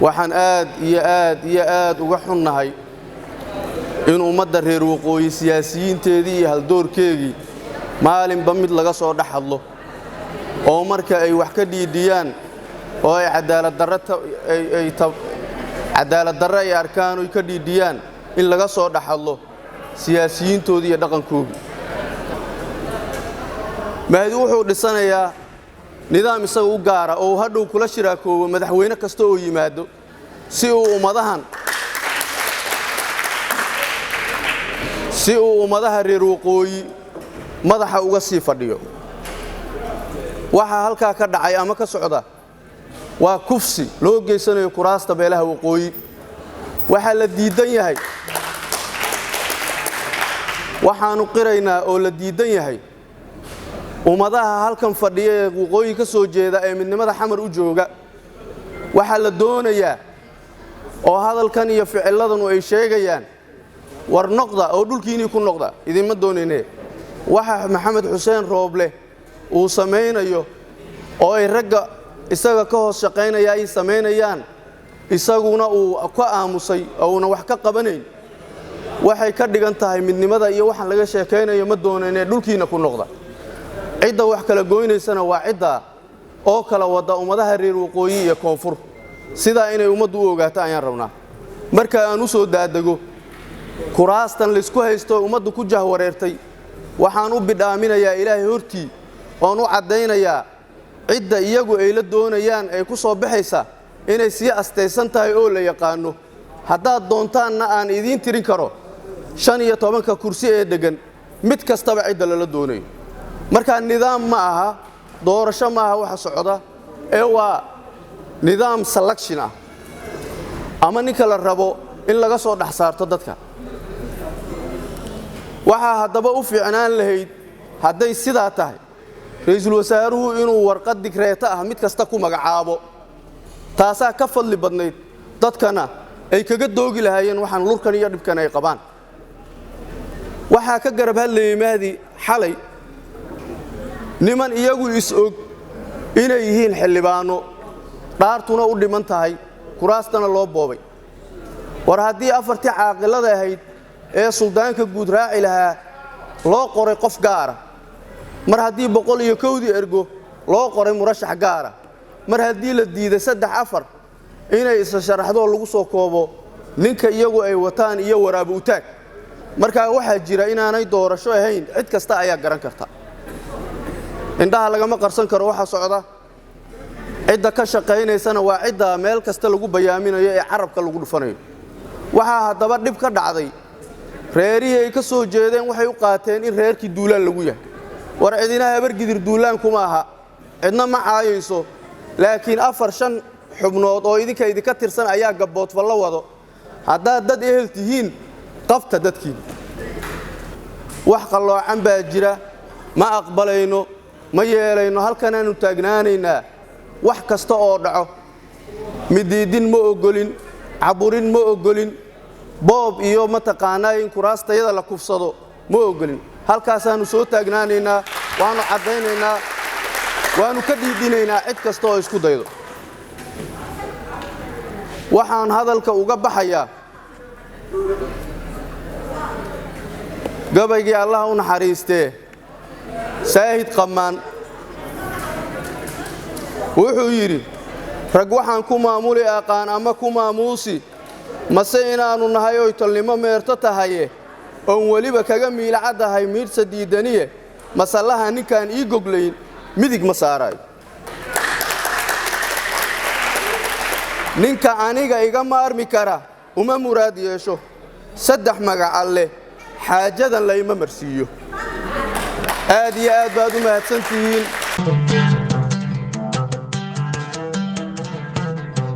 Waxaan aad iyo aad iyo aad uga xunnahay in ummadda reer waqooyi siyaasiyiinteedii iyo haldoorkeegii maalinba mid laga soo dhex hadlo, oo marka ay wax ka dhiidhiyaan oo ay cadaalad darre ay arkaan oy ka dhiidhiyaan in laga soo dhex hadlo siyaasiyiintoodii iyo dhaqankoogii. Mahdi wuxuu dhisanayaa nidaam isaga u gaara oo uu hadhow kula shiraakoobo madaxweyne kasta oo yimaado, si uu ummadaha reer waqooyi madaxa uga sii fadhiyo. Waxaa halkaa ka dhacay ama ka socda waa kufsi loo geysanayo kuraasta beelaha waqooyi. Waxaa la diidan yahay, waxaannu qiraynaa oo la diidan yahay, ummadaha halkan fadhiya ee waqooyi ka soo jeeda ee midnimada Xamar u jooga. Waxaa la doonayaa oo hadalkan iyo ficilladanu ay sheegayaan: war noqda oo dhulkiinnii ku noqda, idinma doonayne. Waxa Maxamed Xuseen Rooble uu samaynayo oo ay ragga isaga ka hoos shaqaynaya ay samaynayaan, isaguna uu ka aamusay oo uuna wax ka qabanayn, waxay ka dhigan tahay midnimada iyo waxaan laga sheekaynayo ma doonayne, dhulkiinna ku noqda. Cidda wax kala goynaysana waa ciddaa oo kala wadda ummadaha reer waqooyi iyo koonfur. Sidaa inay ummaddu u ogaato ayaan rabnaa. Marka aan u soo daadego kuraastan laysku haysto ummaddu ku jahwareertay, waxaan u bidhaaminayaa Ilaahay hortii oon u caddaynayaa cidda iyagu ay la doonayaan ay ku soo baxaysa inay sii astaysan tahay oo la yaqaanno. Haddaad doontaanna aan idiin tirin karo 15-ka kursi ee deggan mid kastaba cidda lala doonayo. Markaa nidaam ma aha, doorasho ma aha waxa socda, ee waa nidaam selection ah ama ninka la rabo in laga soo dhex saarto dadka. Waxaa haddaba u fiicnaan lahayd, hadday sidaa tahay, ra'iisul wasaaruhu inuu warqad digreeto ah mid kasta ku magacaabo. Taasaa ka fadli badnayd, dadkana ay kaga doogi lahaayeen waxaan lurkan iyo dhibkan ay qabaan. Waxaa ka garab hadlayey Mahdi xalay niman iyagu is-og inay yihiin xildhibaanno, dhaartuna u dhiman tahay, kuraastana loo boobay. War haddii afartii caaqilada ahayd ee suldaanka guud raaci lahaa loo qoray qof gaara, mar haddii 101-dii ergo loo qoray murashax gaara, mar haddii la diiday saddex afar inay isla sharaxdoo lagu soo koobo ninka iyagu ay wataan iyo waraabo utaag, markaa waxaa jira inaanay doorasho ahayn. Cid kasta ayaa garan karta, indhaha lagama qarsan karo waxa socda. Cidda ka shaqaynaysana waa cidda meel kasta lagu bayaaminayo ee carabka lagu dhufanayo. Waxaa haddaba dhib ka dhacday reerihii ay ka soo jeedeen. Waxay u qaateen in reerkii duulaan lagu yahay. War cidina Habargidir duulaan kuma aha, cidna ma caayayso, laakiin afar shan xubnood oo idinka idinka tirsan ayaa gabboodfallo wado. Haddaad dad ehel tihiin, qabta dadkiina. Wax qalloocan baa jira, ma aqbalayno, ma yeelayno. Halkanaannu taagnaanaynaa wax kasta oo dhaco. Midiidin ma oggolin, caburin ma oggolin, boob iyo mataqaanaa in kuraastayada la kufsado ma oggolin. Halkaasaannu soo taagnaanaynaa, waannu caddaynaynaa, waannu ka dhiidhinaynaa cid kasta oo isku daydo. Waxaan hadalka uga baxayaa gabaygii Allaha u naxariistee Saahid Qammaan. Wuxuu yidhi: rag waxaan ku maamuli aqaan ama ku maamuusi mase inaannu nahay oy tolnimo meerto tahaye, oon weliba kaga miilacaddahay miidhsa diidaniye, masallaha ninkaan ii goglayn midig ma saaraayo. Ninka aniga iga maarmi kara uma muraad yeesho, saddex magac alleh xaajadan layma marsiiyo. Aad iyo aad baad u mahadsan tihiin.